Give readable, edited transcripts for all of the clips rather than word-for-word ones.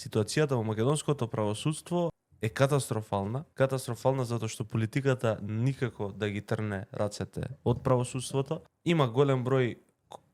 ситуацијата во македонското правосудство е катастрофална. Катастрофална затоа што политиката никако да ги трне рацете од правосудството. Има голем број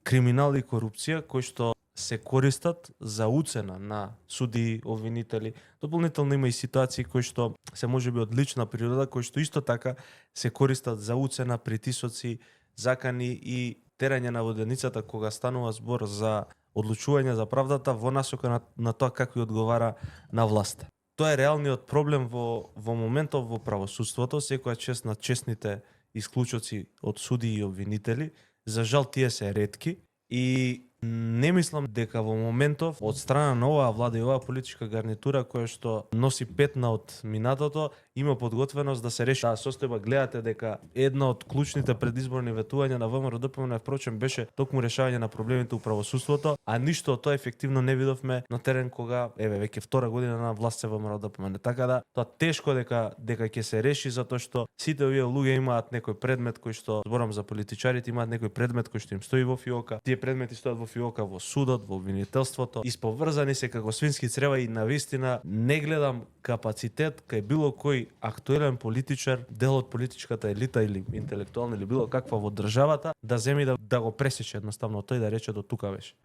криминал и корупција кои што се користат за уцена на судии, обвинители. Дополнително има и ситуации кои што се можеби од лична природа, кои што исто така се користат за уцена, притисоци, закани и терање на воденицата кога станува збор за одлучување за правдата во насока на тоа како ја одговара на власта. Тоа е реалниот проблем во моментов во правосудството, секоја чест на честните исклучоци од судии и обвинители. За жал тие се ретки и не мислам дека во моментов од страна на оваа влада и оваа политичка гарнитура која што носи петна од минатото има подготвеност да се реши таа состојба. Гледате дека една од клучните предизборни ветувања на ВМРО-ДПМН впрочем беше токму решавање на проблемите у правосудството, а ништо од тоа ефективно не видовме на терен кога веќе втора година на власт се ВМРО-ДПМН. Така да тоа тешко дека ќе се реши затоа што сите овие луѓе имаат некој предмет кој што, зборам за политичарите, имаат некој предмет кој што им стои во фиока. Тие предмети стојат во фиока во судот, во обвинителството, исповрзани се како свински црева и навистина не гледам капацитет кај било кој актуелен политичар, дел од политичката елита или интелектуална или било каква во државата да земи да го пресече едноставно тој да рече до тука беше.